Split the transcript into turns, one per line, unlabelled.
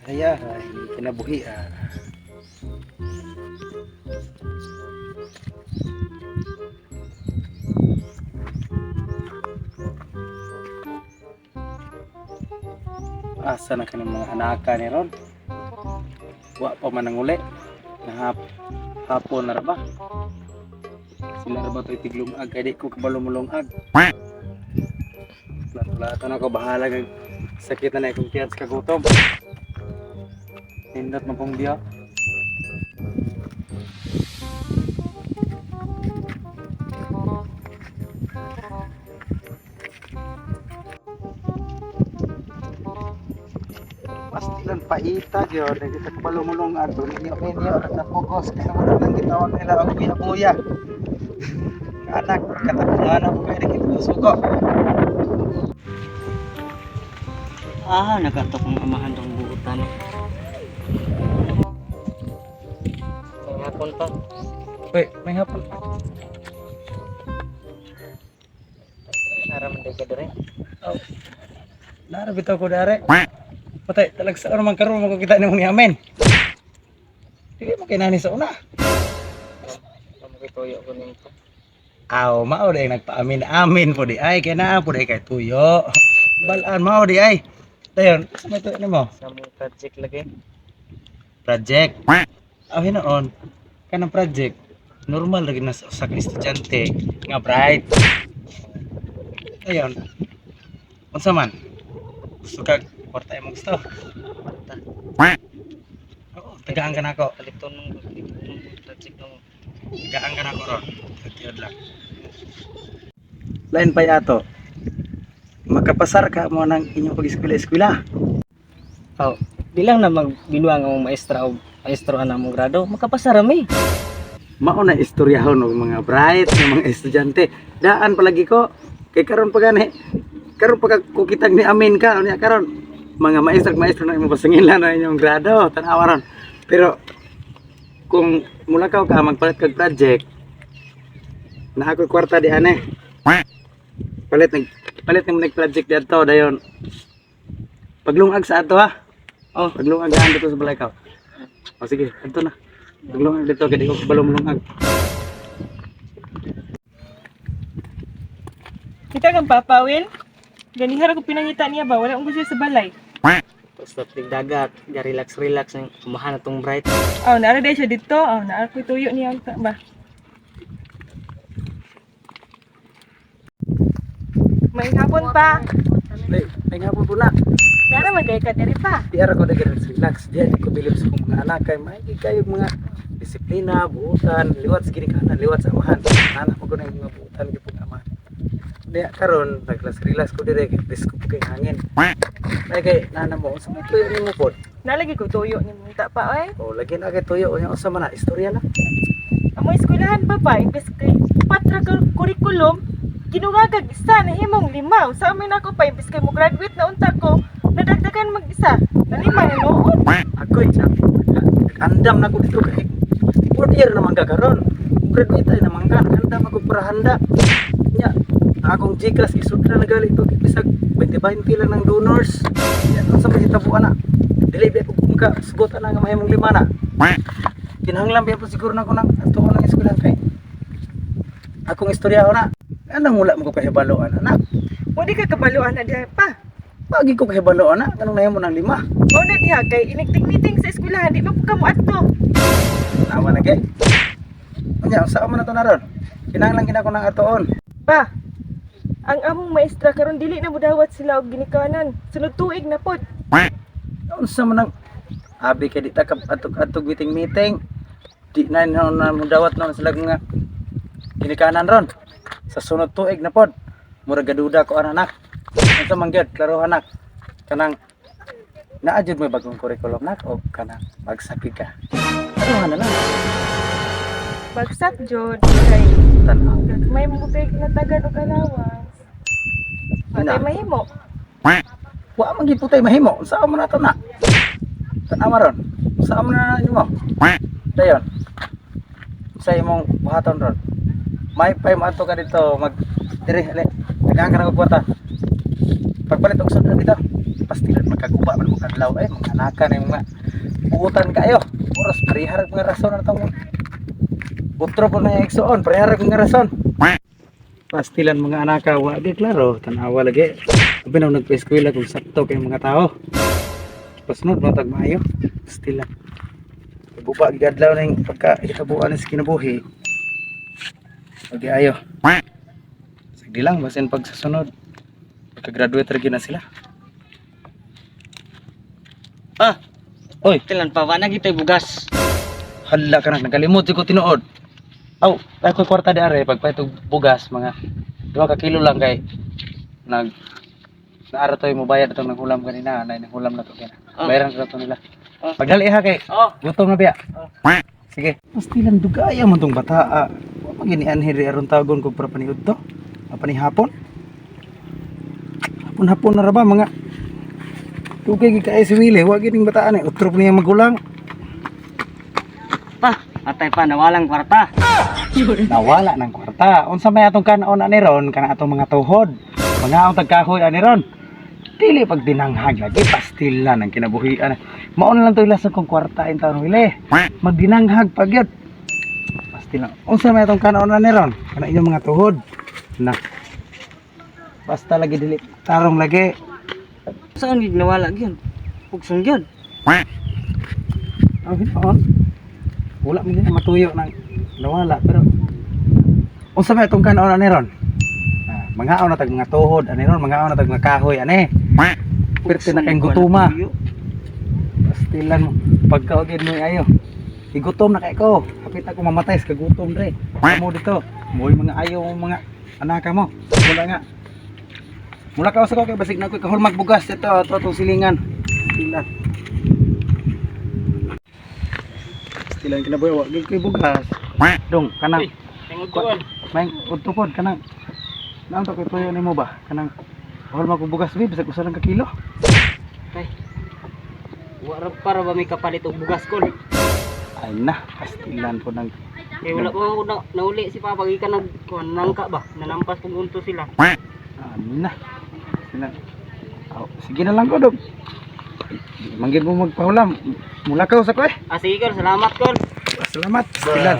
Kaya ay kinabuhi ah. Asa na kanang mga anaka ni ron? Wa pa man ang uli. Nahap hapon na ra ba? Sila ra ba to'y tiglungag kay di ko kabalo mulungag. Plato-plato na ko, bahala kag sakit na na akong tiyan sa kagutom. Nindot man pong biya. Pastilan paita gyud, nang kita kabalo mulungag to ninyo ninyo ra sa pugos kay mo lang gitawag nila og buya-buya. Anak, katapungan ako kay di suko.
Ah, nagatok ang amahan tong buutan. May hapon pa.
Uy, may hapon.
Naraman day ka dere.
Oh. Nara bitaw ko dare. Patay, talag sa man karon mo kita nimong niamin. Dili mo kinani sa una.
Amo kay tuyo ko nito.
Aw, mao di ay nagpaamin-amin po di ay kay naa po di ay kay tuyo. Balaan mao di ay. Dayon, sa may tuyo nimo?
Sa mong project lagi.
Project. Aw hinoon. Kanang project normal ra gyud na sa usa ka estudyante nga bright. Dayon. Unsa man? Gusto kag kwarta imong gusto?
Kwarta.
Oo, tagaan ka nako.
Paliton mong project nung
Tagaan ka nako ron. Tiyod lang. Lain pa'y ato. Makapasar ka mo ng inyong pag-eskwela-eskwela.
Oh, di lang na magbinuang ang maestra o maestro ana mong grado, makapasara mi.
Mao na istoryahon og mga bright nga mga estudyante. Daan palagi ko kay karon pa gani. Karon pa ka kukitag ni amin ka unya karon mga maestro maestro na imong pasangilan na inyong grado tan-awa ron. Pero kung mulakaw ka magpalit kag project na ako'y kwarta di ane. Palit nag palit nag nag project didto dayon. Paglungag sa ato ha.
Oh,
Paglungag aan dito sa balay ka. O sige, adto na. Paglungag dito kay di ko kabalo mulungag.
Kita kang Papa Will. Ganihara ko pinangita niya ba? Wala akong gusto sa balay.
Basta tig dagat, ga relax relax ang amahan na tong bright.
Aw, naara day siya dito. Aw, naara ko tuyo niya unta ba. May hapon pa.
Ay, ay nga po po na.
Naara man kay ka diri pa.
Di ara ko na relax. Di ara ko bilib sa kong mga anak kay maigi kayo mga disiplina, buutan, liwat sa ginikanan, liwat sa amahan. Anak mo ko na yung mga buutan gyud amahan. Di karon naglas relax ko dire kay presko po kay hangin. Ay kay nana mo unsa may tuyo nimo pod?
Nalagi ko tuyo ni unta pa oy.
O lagi na kay tuyo unya unsa man na istorya na.
Amo eskwelahan pa pa imbes kay patra ka curriculum kinungagag isa na himong lima. Sa amin ako pa imbes kay mo graduate na unta ko nadagdagan mag isa. Na lima na noon.
Agoy, andam na ko dito kay fourth year naman ka karon. Graduate ay naman ka, andam ako para handa. Nya, akong Gcash isudra na gali to bisag 20-20 lang ng donors. Nya, unsa man hitabuan na? Dili ba ko maka sugot ana nga mahimong lima na. Kinahanglan ba po siguro na ko nang ato ko nang eskwelahan kay akong istorya ko na. Anong wala mo ko kahibaloan anak?
Mo di ka kabaluan na diha pa.
Pagi ko kahibaloan na, ganong nahimo ng lima.
Mao na diha kay inigting-meeting sa eskwelahan di man po ka moadto.
Tama na kay. Unya, unsa man na to naron? Kinahanglan gid ako ng atoon.
Pa. Ang among maestra karon dili na modawat sila og ginikanan. Sunod tuig na pod.
Unsa man ang abi kay di ta ka atog-atog meeting meeting. Di na na, na mudawat na sila nga ginikanan ron. Sa sunod tuig na pod. Murag gaduda ko anak. Unsa man gyud klaro anak. Kanang naa jud may bagong curriculum nak o kanang bagsak ka. Ano na lang
Bagsak jud kay
tan-aw.
may mo kay natagan og allowance.
Na.
Patay mahimo.
Wa man gyud putay mahimo. Unsa man na to na? Tan-aw ron. Unsa man na nimo? Dayon. Sa imong buhaton ron. May pay mo ato ka dito mag dire ali. Tagaan ka na og kwarta. Pagpalit og sudlan dito. Pastilan magkaguba man mo kadlaw ay mga anaka na yung mga buutan kayo. Oras parehar mga rason na tong utro po na yung igsuon, parehar mga rason. Pastilan mga anaka wa di klaro, tanawa lagi. Abi na nagpa-eskwela kung sakto kay mga tao. Pasunod mo tag maayo. Pastilan. Guba giadlaw ning pagka hitabuan sa kinabuhi. Pag ayo. Sige lang basin pag sa sunod. Pagka-graduate ra gyud na sila.
Ah,
Oy,
tilan pa wa na gitay bugas.
hala ka na nakalimot ko tinuod. Aw, ay ko kwarta di are pagpaytog bugas mga 2 ka kilo lang kay nag naara toy mo bayad atong naghulam kanina, nay naghulam na to kaya.
Ah.
Bayaran sa to nila.
Ah.
Pagdali ha kay
Oh,
gutom na biya.
Oh.
Sige. Pastilan dugaya man tong bata. Wa man gini anhi ri aron tagon kog para paniud to. Panihapon. Hapon-hapon na ra ba mga dugay gid kay si Willie, wa gining bataan eh. Utrop niya magulang.
pa, atay pa nawalang kwarta.
Nawala ng kwarta. Unsa may atong kanon ani ron kana atong mga tuhod. Mga ang tagkahoy ani ron. Dili pag dinanghag lagi pastilan ang kinabuhian. Mao na lang to ilasan kong kwarta in taon Willie. Magdinanghag pag yun. Pastilan. Unsa may atong kanon ani ron kana inyong mga tuhod. Na. Basta lagi dili tarong lagi.
Saan gid nawala gyud? Pugson gyud.
Ang hinoon. Wala man gid matuyo nang nawala pero unsa may atong kanon ani ron? Ah, mangaon na tag mga tuhod ani ron, mangaon na tag mga kahoy ani. Perti na kayong gutuma. Pastilan mo pagkaugid mo ayo. Igutom na kay ko. Hapit ako mamatay sa kagutom dre. Amo dito. Moy mga ayo mo mga anaka mo. Wala nga. Mula ka sa ko kay basig na ko kahulmag bugas ito ato atong silingan. Pastilan. Pastilan kinabuhi wa gyud koy bugas. Dong kanang
Tingod.
May udto pod kanang naon ta koy tuyo nimo ba? Kanang kahulmag og bugas bi bisag usa lang ka kilo.
Tay. Wa ra para ba may kapalit og bugas ko?
Ay na, pastilan po ng
Eh wala ko ako na, nauli si Papa gikan nag kuan nangka ba? Nanampas kung unto sila.
Ano na. Sila. Oh, sige na lang ko dog. Manggid mo magpahulam. Mula ka sa ko eh.
Ah sige kol, salamat kol.
Salamat. Pastilan.